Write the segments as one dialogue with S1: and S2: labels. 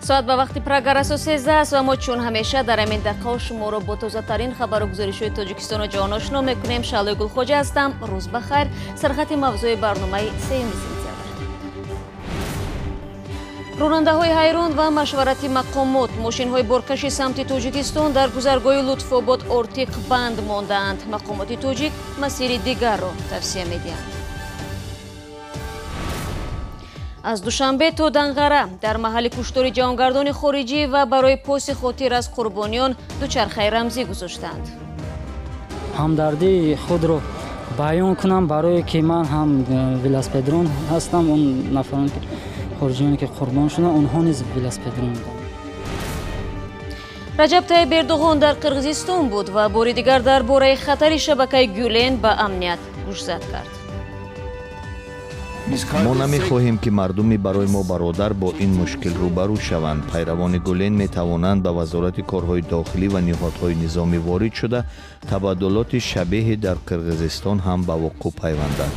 S1: Соат ба вақти Прага расо 13 аст ва мо чун ҳамеша дар ҳамин дақиқа шуморо бо тозатарин хабару гузоришҳои Тоҷикистону ҷаҳон ошно мекунем. Шаълои Гулхоҷа ҳастам. Рӯз ба хайр. Сархати мавзӯи барномаи 3 сентябр. Ронандаҳои ҳайрон ва машварати мақомот. Мошинҳои боркаши самти Тоҷикистон дар гузаргоҳи Лутфобод Ортиқ банд мондаанд. Мақомоти тоҷик масири дигарро тавсия медиҳанд. Аз Душанбе то Данғара дар маҳалли куштори ҷаҳонгардони хориҷӣ ва барои поси хотир аз қурбониён дучархаи рамзӣ гузоштанд.
S2: Ҳамдардии худро баён кунам, барое ки ман ҳам велосипедрон ҳастам, он нафароне ки хориҷиёне ки қурбон шуданд, онҳо низ велосипедрон буданд.
S1: Раҷаб Тайиб Эрдоғон дар Қирғизистон буд ва бори дигар дар бораи хатари шабакаи Гюлен ба амният гӯшзад кард.
S3: Мо намехоҳем, ки мардуми барои мо бародар бо ин мушкил рӯбарӯ шаванд. Пайравони Гулен метавонанд ба Вазорати корҳои дохилӣ ва ниҳодҳои низомӣ ворид шуда, табаддулоти шабеҳе дар Қирғизистон ҳам ба вуқӯъ пайванданд.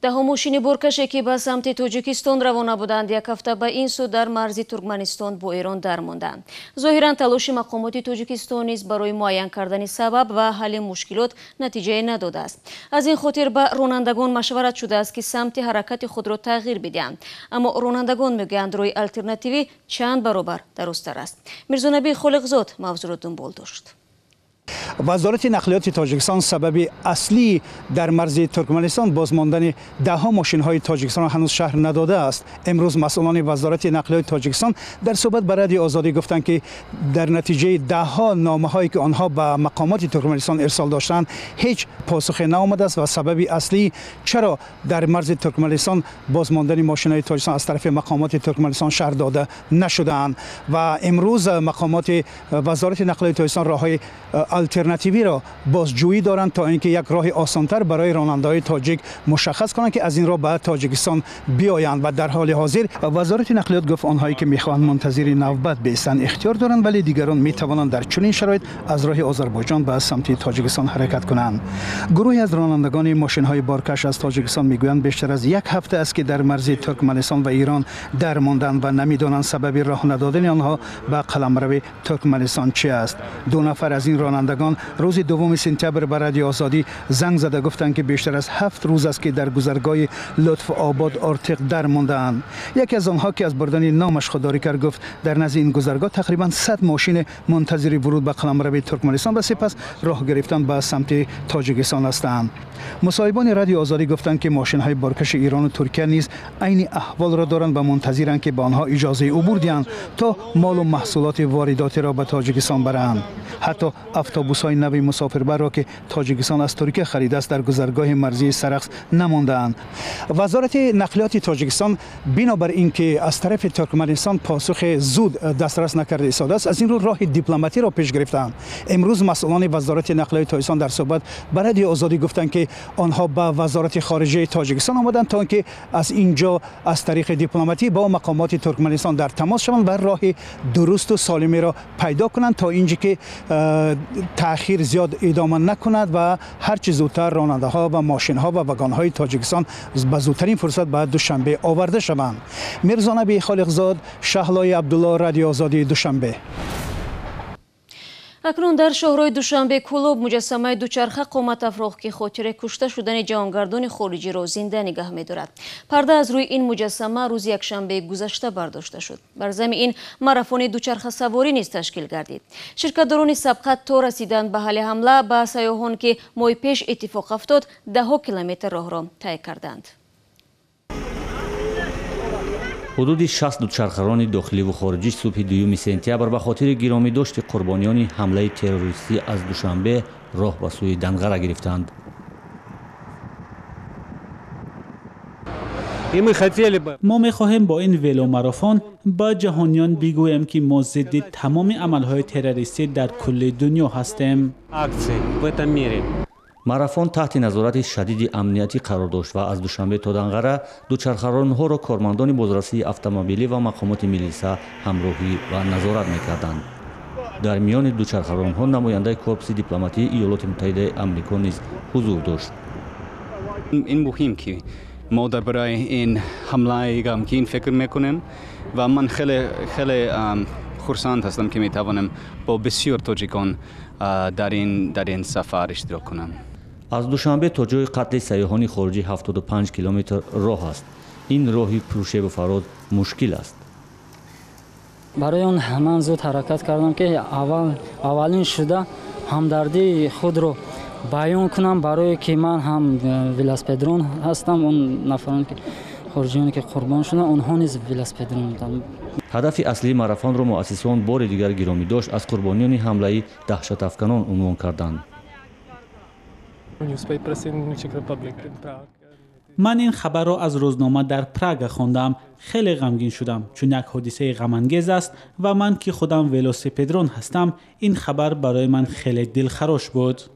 S1: Даҳо мошини боркаше ки ба самти Тоҷикистон равона буданд, як ҳафта ба ин сӯ дар марзи Туркманистон бо Эрон дармонданд. Зоҳиран талоши мақомоти Тоҷикистон низ барои муайян кардани сабаб ва ҳалли мушкилот натиҷае надодааст. Аз ин хотир ба ронандагон машварат шудааст, ки самти ҳаракати худро тағйир бидиҳанд. Аммо ронандагон мегӯянд, роҳи алтернативӣ чанд баробар дарозтар аст. Мирзонаби Холиқзод мавзӯъро дунбол дошт.
S4: Вазорати нақлиёти Тоҷикистон сабаби аслии дар марзи Туркманистон бозмондани даҳҳо мошинҳои Тоҷикистонро ҳанӯз шарҳ надодааст. Имрӯз масъулони Вазорати нақлиёти Тоҷикистон дар суҳбат ба Радиои Озодӣ гуфтанд, ки дар натиҷаи даҳҳо номаҳое ки онҳо ба мақомоти Туркманистон ирсол доштанд, ҳеҷ посухе наомадааст ва сабаби аслии чаро дар марзи Туркманистон бозмондани мошинҳои Тоҷикистон аз тарафи мақомоти Туркманистон шарҳ дода нашудаанд. Ва имрӯз мақомоти Вазорати нақлиёти Тоҷикистон роҳҳои алтернативиро бозҷӯӣ доранд, то ин ки як роҳи осонтар барои ронандаҳои тоҷик мушаххас кунанд, ки аз ин роҳ ба Тоҷикистон биёянд. Ва дар ҳоли ҳозир Вазорати нақлиёт гуфт, онҳое ки мехоҳанд мунтазири навбат бистанд ихтиёр доранд, вале дигарон метавонанд дар чунин шароит аз роҳи Озарбойҷон ба самти Тоҷикистон ҳаракат кунанд. Гурӯҳе аз ронандагони мошинҳои боркаш аз Тоҷикистон мегӯянд, бештар аз як ҳафта аст, ки дар марзи Туркманистон ва Эрон дармонданд ва намедонанд сабаби роҳ надодани онҳо ба қаламрави Туркманистон чи аст. Ду нафар аз ин ронандагон рӯзи 2 сентябр ба Радиои Озодӣ занг зада гуфтанд, ки бештар аз 7 рӯз аст, ки дар гузаргоҳи Лутфобод Ортиқ дармондаанд. Яке аз онҳо, ки аз бурдани номаш худдорӣ кард, гуфт дар назди ин гузаргоҳ тақрибан 100 мошин мунтазири вуруд ба қаламрави Туркманистон ва сипас роҳ гирифтан ба самти Тоҷикистон ҳастанд. Мусоҳибони Радиои Озодӣ гуфтанд, ки мошинҳои боркаши Эрону Туркия низ айни аҳволро доранд ва мунтазиранд, ки ба онҳо иҷозаи убур диҳанд, то молу маҳсулоти воридотиро ба Тоҷикистон баранд. Ҳатто автобусҳои нави мусофирбарро, ки Тоҷикистон аз Туркия харидааст, дар гузаргоҳи марзии Сарахс намондаанд. Вазорати нақлиёти Тоҷикистон бинобар ин ки аз тарафи Туркманистон посухи зуд дастрас накарда истодааст, аз ин рӯ роҳи дипломатиро пеш гирифтаанд. Имрӯз масъулони Вазорати нақлиёти Тоҷикистон дар суҳбат ба Радиои Озодӣ гуфтанд, ки онҳо ба Вазорати хориҷаи Тоҷикистон омаданд, то ин ки аз ин ҷо аз тариқи дипломатӣ бо мақомоти Туркманистон дар тамос шаванд ва роҳи дурусту солимеро пайдо кунанд, то инҷи ки таъхир зиёд идома накунад ва ҳарчи зудтар ронандаҳо ва мошинҳо ва вагонҳои Тоҷикистон ба зудтарин фурсат ба Душанбе оварда шаванд. Мирзонаби Холиқзод, Шаҳлои Абдулло, Радиои Озодии Душанбе.
S1: Акнун дар шоҳрои Душанбе Кӯлоб муҷассамаи дучарха қомат афрохт, ки хотири кушта шудани ҷаҳонгардони хориҷиро зинда нигаҳ медорад. Парда аз рӯи ин муҷассама рӯзи якшанбеи гузашта бардошта шуд. Бар зами ин марафони дучархасаворӣ низ ташкил гардид. Ширкатдорони сабқат то расидан ба ҳалли ҳамла ба сайёҳон, ки моҳи пеш иттифоқ афтод, даҳҳо километр роҳро тай карданд.
S5: Ҳудуди 60 дучархарони дохиливу хориҷӣ субҳи 2 сентябр ба хотири гиромидошти қурбониёни ҳамлаи террористӣ аз Душанбе роҳ ба сӯи Данғара гирифтанд.
S6: Мо мехоҳем бо ин веломарафон ба ҷаҳониён бигӯем, ки мо зидди тамоми амалҳои террористӣ дар кулли дунё ҳастем.
S5: Марафон таҳти назорати шадиди амниятӣ қарор дошт ва аз Душанбе то Данғара дучархаронҳоро кормандони бозрасии автомобилӣ ва мақомоти милиса ҳамроҳӣ ва назорат мекарданд. Дар миёни дучархаронҳо намояндаи корпуси дипломатии Иёлоти Муттаҳидаи Амрико низ ҳузур дошт.
S7: Ин муҳим, ки Мо дар бораи ин ҳамлаи ғамгин фикр мекунем ва ман хеле хеле хурсанд ҳастам, ки метавонам бо бисёр тоҷикон дар ин сафар иштирок кунам.
S5: Аз Душанбе то ҷои қатли сайёҳони хориҷӣ 75 километр роҳ аст. Ин роҳи пуршебу фароз мушкил аст.
S2: Барои он ман зуд ҳаракат кардам, ки аввалин шуда ҳамдардии худро баён кунам, барое ки ман ҳам велосипедрон ҳастам. Он нафароне ки хориҷиёне ки қурбон шуданд, онҳо низ велосипедрон буданд.
S5: Ҳадафи аслии марафонро муассисон бори дигар гиромӣ дошт аз қурбониёни ҳамлаи даҳшатафканон унвон карданд.
S6: Ман ин хабарро аз рӯзнома дар Прага хондам. Хеле ғамгин шудам, чун як ҳодисаи ғамангез аст ва ман, ки худам велосипедрон ҳастам, ин хабар барои ман хеле дилхарош буд.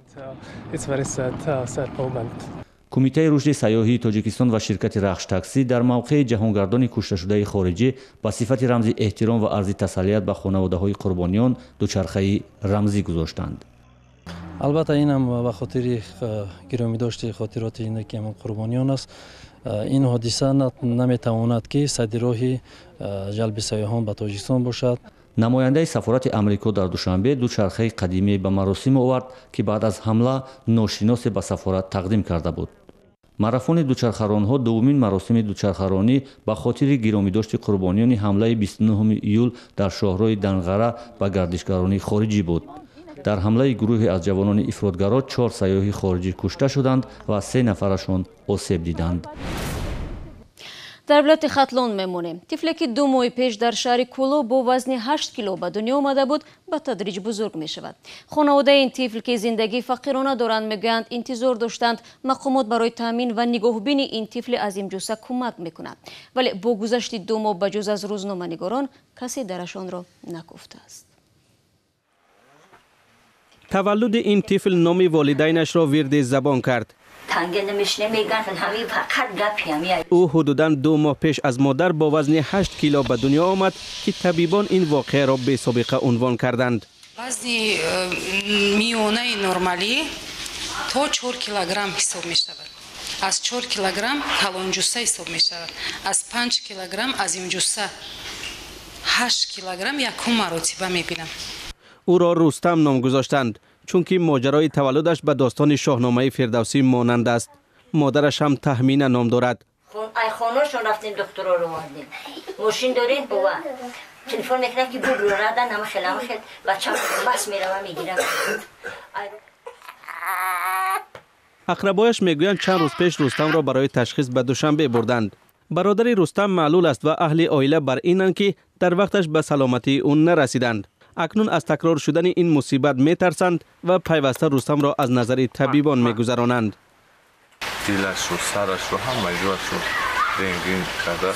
S5: Кумитаи рушди сайёҳии Тоҷикистон ва ширкати Рахш Таксӣ дар мавқеи ҷаҳонгардони кушташудаи хориҷӣ ба сифати рамзи эҳтиром ва арзи тасаллият ба хонаводаҳои қурбониён дучархаи рамзӣ гузоштанд.
S8: Албатта, инам ба хотири гиромӣ дошти хотироти ине ки ҳамон қурбониён аст. Ин ҳодиса наметавонад, ки садди роҳи ҷалби сайёҳон ба Тоҷикистон бошад.
S5: Намояндаи сафорати Амрико дар Душанбе дучархаи қадимӣ ба маросим овард, ки баъд аз ҳамла ношиносе ба сафорат тақдим карда буд. Марафони дучархаронҳо дуввумин маросими дучархаронӣ ба хотири гиромидошти қурбониёни ҳамлаи 29 июл дар шоҳроҳи Данғара ба гардишгарони хориҷӣ буд. Дар ҳамлаи гурӯҳе аз ҷавонони ифротгаро чор сайёҳи хориҷӣ кушта шуданд ва се нафарашон осеб диданд.
S1: Дар вилояти Хатлон мемонем. Тифле, ки 2 моҳи пеш дар шаҳри Кӯлоб бо вазни 8 кило ба дунё омада буд, ба тадриҷ бузург мешавад. Хонаводаи ин тифл, ки зиндагии фақирона доранд, мегӯянд, интизор доштанд, мақомот барои таъмин ва нигоҳубини ин тифли азимҷусса кӯмак мекунад, вале бо гузашти 2 моҳ ба ҷуз аз рӯзноманигорон касе дарашонро накуфтааст.
S9: Таваллуди ин тифл номи волидайнашро вирди забон кард. Ӯ ҳудудан 2 моҳ пеш аз модар бо вазни 8 кило ба дунё омад, ки табибон ин воқеаро бесобиқа унвон карданд.
S10: Вазни миёнаи нормалӣ то 4 килограмм ҳисоб мешавад. Аз 4 килограмм калонҷусса ҳисоб мешавад, аз 5 килограмм азимҷусса, 8 килограмм якум маротиба мебинам.
S9: Ӯро Рустам ном гузоштанд, чунки моҷарои таваллудаш ба достони Шоҳномаи Фирдавсӣ монанд аст. Модараш ҳам Таҳмина ном дорад.
S11: Ай хонашон рафтем, духтуроро овардем. Мошин дорем, бува телефон мекунам, ки бугурадан, ама хел, ама хел бача бас мерава, мегирам.
S9: Ақрабояш мегӯянд, чанд рӯз пеш Рустамро барои ташхис ба Душанбе бурданд. Бародари Рустам маълул аст ва аҳли оила бар инанд, ки дар вақташ ба саломатии ӯ нарасиданд. Акнун аз такрор шудани ин мусибат метарсанд ва пайваста Рустамро аз назари табибон мегузаронанд.
S12: Дилашро, сарашро, ҳама ҷоашро рентген карда.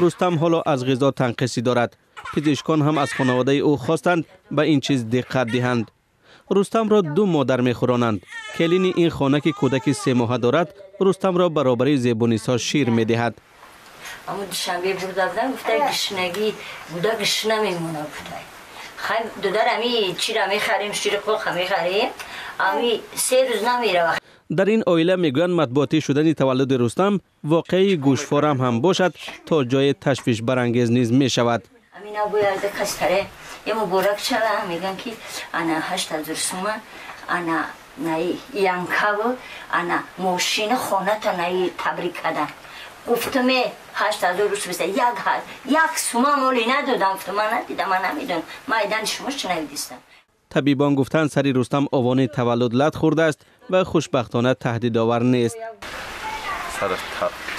S9: Рустам ҳоло аз ғизо танқисӣ дорад. Пизишкон ҳам аз хонаводаи ӯ хостанд, ба ин чиз диққат диҳанд. Рустамро ду модар мехӯронанд. Келини ин хона, ки кӯдаки 3 моҳа дорад, Рустамро баробари Зебунисо шир медиҳад.
S11: Аммо Душанбе бурда будам, гуфта, гишнагӣ буда, гишна мемона, гуфта. Хай, дудар, ами чира мехарем, шири қоха мехарем, ами 3 рӯз намерава.
S9: Дар ин оила мегӯянд, матбуотӣ шудани таваллуди Рустам воқеаи гӯшфорам ҳам бошад, то ҷои ташвишбарангез низ мешавад.
S11: Амина бояд кастаре е муборак шава, меган, ки ана 8000 сума, ана наи янкаву ана мошина хоната наи табрик кадан. Гуфтаме, 8000 рус биста, як сума моли надодам. Гуфтам, ман надидам, ман намедонам, ман айдан шумо шунавидистам.
S9: Табибон гуфтанд, сари Рустам овони таваллуд лат хӯрдааст ва хушбахтона таҳдидовар нест.
S12: Сараш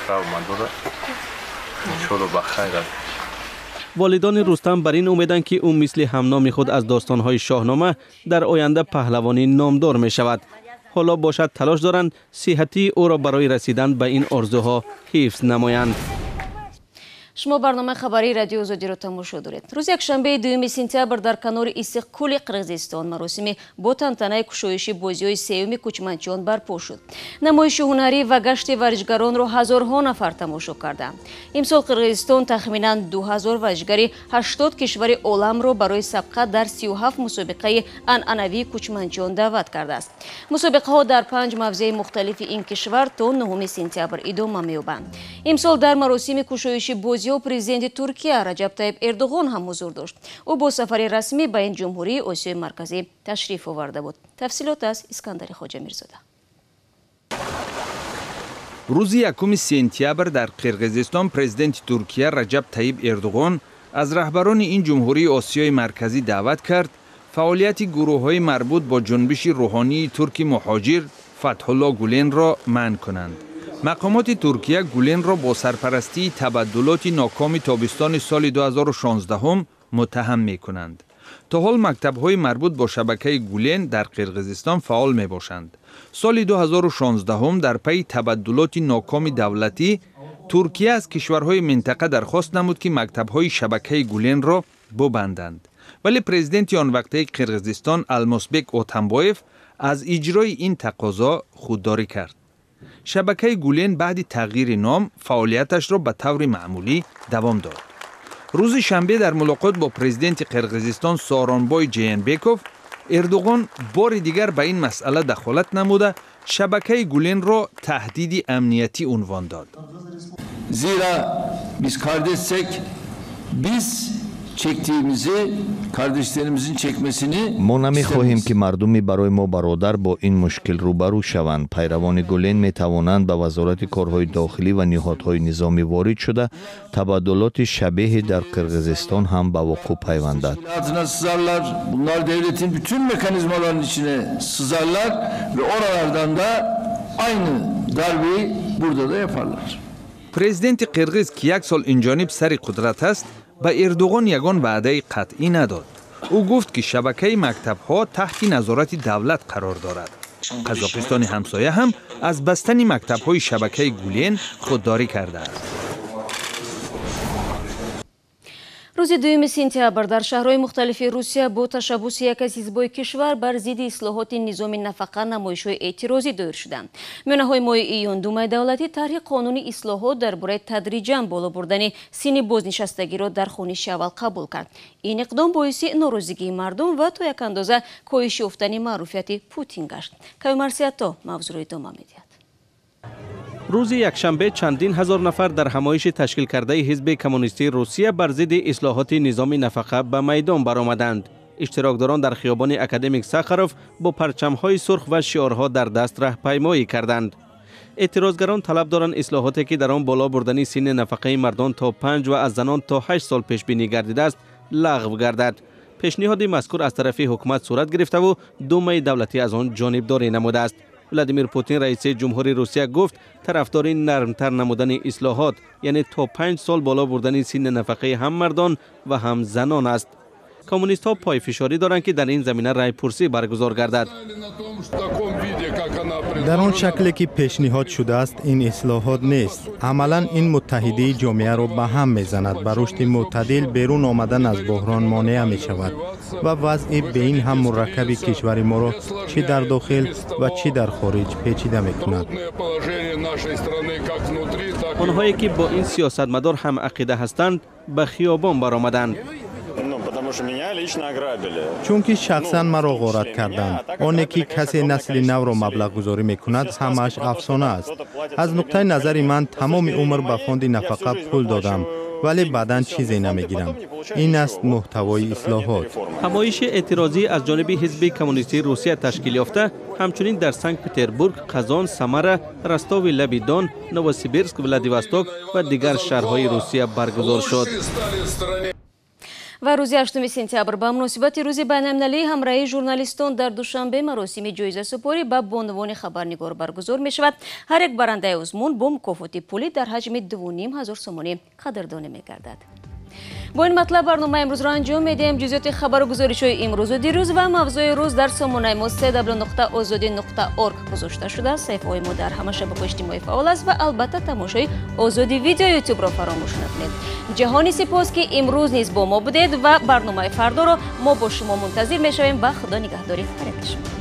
S12: травма дорад, иншолло ба хайр аст.
S9: Волидони Рустам бар ин умеданд, ки ӯ мисли ҳамноми худ аз достонҳои Шоҳнома дар оянда паҳлавони номдор мешавад. Ҳоло бошад, талош доранд, сиҳатии ӯро барои расидан ба ин орзуҳо ҳифз намоянд.
S1: Шумо барномаи хабарии Радиои Озодиро тамошо доред. Рӯзи якшанбеи 2 сентябр дар канори Иссиқкӯли Қирғизистон маросими бо тантанаи кушоиши бозиҳои сеюми кӯчманчиён барпо шуд. Намоиши ҳунарӣ ва гашти варзишгаронро ҳазорҳо нафар тамошо карданд. Имсол Қирғизистон тахминан 2000 варзишгари 80 кишвари оламро барои сабқат дар 37 мусобиқаи анъанавии кӯчманчиён даъват кардааст. Мусобиқаҳо дар 5 мавзеи мухталифи ин кишвар то 9 сентябр идома меёбанд. Имсол дар маросими кушоиши бозиҳо президенти Туркия Раҷаб Тайиб Эрдоғон ҳам ҳузур дошт. Ӯ бо сафари расмӣ ба ин ҷумҳурии Осиёи Марказӣ ташриф оварда буд. Тафсилот аз Искандари Хоҷамирзода.
S13: Рӯзи 1 сентябр дар Қирғизистон президенти Туркия Раҷаб Тайиб Эрдоғон аз раҳбарони ин ҷумҳурии Осиёи Марказӣ даъват кард фаъолияти гурӯҳҳои марбут бо ҷунбиши рӯҳонии турки муҳоҷир Фатҳулло Гуленро манъ кунанд. Мақомоти Туркия Гуленро бо сарпарастии табаддулоти нокоми тобистони соли 2016 муттаҳам мекунанд. То ҳол мактабҳои марбут бо шабакаи Гулен дар Қирғизистон фаъол мебошанд. Соли 2016 дар пайи табаддулоти нокоми давлатӣ Туркия аз кишварҳои минтақа дархост намуд, ки мактабҳои шабакаи Гуленро бубанданд. Вале президенти он вақтаи Қирғизистон Алмосбек Отамбоев аз иҷрои ин тақозо худдорӣ кард. Шабакаи Гулен баъди тағйири ном фаъолияташро ба таври маъмулӣ давом дод. Рӯзи шанбе дар мулоқот бо президенти Қирғизистон Сооронбой Жээнбеков Эрдоғон бори дигар ба ин масъала дахолат намуда шабакаи Гуленро таҳдиди амниятӣ унвон дод.
S14: Zira biz kardeşsek biz çektiğimizi kardeşlerimizin çekmesini
S3: Мо намехоҳем, ки мардуми барои мо бародар бо ин мушкил рӯбарӯ шаванд. Пайравони Гулен метавонанд ба Вазорати корҳои дохилӣ ва ниҳодҳои низомӣ ворид шуда табаддулоти шабеҳе дар Қирғизистон ҳам ба вуқӯъ пайвандад.
S14: Teşkilatına sızarlar. Bunlar devletin bütün mekanizmalarının içine sızarlar ve oralardan da aynı darbeyi burada da yaparlar.
S13: Президенти қирғиз, ки як сол инҷониб сари қудрат аст, ба Эрдоғон ягон ваъдаи қатъӣ надод. Ӯ гуфт, ки шабакаи мактабҳо таҳти назорати давлат қарор дорад. Қазоқистони ҳамсоя ҳам аз бастани мактабҳои шабакаи Гулен худдорӣ кардааст.
S1: Рӯзи 2 сентябр дар шаҳрҳои мухталифи Русия бо ташаббуси як аз ҳизбҳои кишвар бар зидди ислоҳоти низоми нафақа намоишҳои эътирозӣ доир шуданд. Миёнаҳои моҳи июн Думаи давлатӣ тарҳи қонуни ислоҳот дар бораи тадриҷан боло бурдани синни бознишастагиро дар хониши аввал қабул кард. Ин иқдом боиси норозигии мардум ва то як андоза коҳиш ёфтани маъруфияти Путин гашт. Каюмарсиято мавзӯъро идома медиҳад.
S9: Рӯзи якшанбе чандин ҳазор нафар дар ҳамоиши ташкил кардаи ҳизби коммунистии Русия бар зидди ислоҳоти низоми нафақа ба майдон баромаданд. Иштирокдорон дар хиёбони академик Сахаров бо парчамҳои сурх ва шиорҳо дар даст раҳпаймоӣ карданд. Эътирозгарон талаб доранд ислоҳоте, ки дар он боло бурдани синни нафақаи мардон то 5 ва аз занон то 8 сол пешбинӣ гардидааст, лағв гардад. Пешниҳоди мазкур аз тарафи ҳукумат сурат гирифтаву Думаи давлатӣ аз он ҷонибдорӣ намудааст. Владимир Путин, раиси ҷумҳури Русия, гуфт тарафдори нармтар намудани ислоҳот, яъне то 5 сол боло бурдани синни нафақаи ҳам мардон ва ҳам занон аст. Коммунистҳо пойфишорӣ доранд, ки дар ин замина райпурсӣ баргузор гардад.
S15: Дар он шакле ки пешниҳод шудааст, ин ислоҳот нест. Амалан ин муттаҳидии ҷомеаро ба ҳам мезанад, ба рушди мӯътадил, берун омадан аз буҳрон монеа мешавад ва вазъи бе ин ҳам мураккаби кишвари моро чӣ дар дохил ва чӣ дар хориҷ печида мекунад.
S9: Онҳое ки бо ин сиёсатмадор ҳам ақида ҳастанд, ба хиёбон баромаданд.
S15: Чунки шахсан маро ғорат карданд. Оне ки касе насли навро маблағгузорӣ мекунад, ҳамааш афсона аст. Аз нуқтаи назари ман тамоми умр ба фонди нафақа пул додам, вале баъдан чизе намегирам. Ин аст муҳтавои ислоҳот.
S9: Ҳамоиши эътирозӣ аз ҷониби ҳизби коммунистии Русия ташкил ёфта ҳамчунин дар Санкт Петербург, Қазон, Самара, Ростови лаби Дон, Новосибирск, Владивосток ва дигар шаҳрҳои Русия баргузор шуд.
S1: Ва рӯзи 8 сентябр ба муносибати рӯзи байналмилалии ҳамраҳии журналистон дар Душанбе маросими ҷоизасупорӣ ба бонувони хабарнигор баргузор мешавад. Ҳар як барандаи озмун бо мукофоти пулӣ дар ҳаҷми 2500 сомонӣ қадрдонӣ мегардад. Бо ин матлаб барномаи имрӯзро анҷом медиҳем. Ҷузъиёти хабару гузоришҳои имрӯзу дирӯз ва мавзӯи рӯз дар сомонаи мо www.ozodi.org гузошта шудааст. Саҳифаҳои мо дар ҳама шабакаҳои иҷтимоӣ фаъол аст ва албатта тамошои Озоди Видео Ютубро фаромӯш накунед. Ҷаҳони сипос, ки имрӯз низ бо мо будед ва барномаи фардоро мо бо шумо мунтазир мешавем. Ба Худо нигаҳдори ҳар яки шумо.